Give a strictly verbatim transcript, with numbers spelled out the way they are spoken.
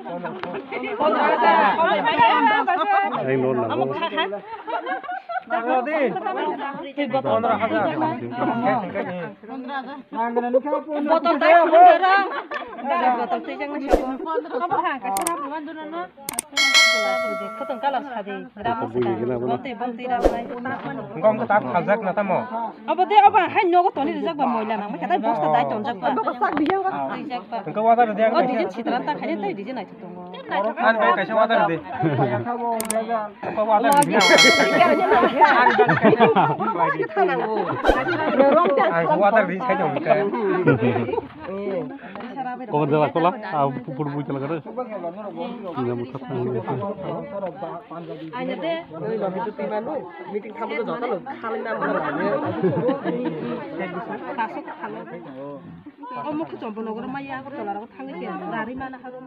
Ang nono nango. Botol tai phunukjaro. Botol twi jaknai sabo. Khotong kalar sadi. Ramo sadi. Botol twi ramnai. Engkau tak khajak na tamo. Abo de abo hai nogo toni rijak ba moila nang. Kata bosta dai tonjak ba. Rijak ba. Engkau water de. O dijin sitran ta khaide tai dijin ai. Ani bai kaisa water di. Kok water di. Ang water di sai dong ka. Kok jala kola, ah, pupur bui jala kare. Ini mau kata. Aina de. Meeting thamu to jota lo khalai na mo. Kaso khalai. O mukhu chompo nogoro maya ko tola ro thangni ke. Rari mana haro.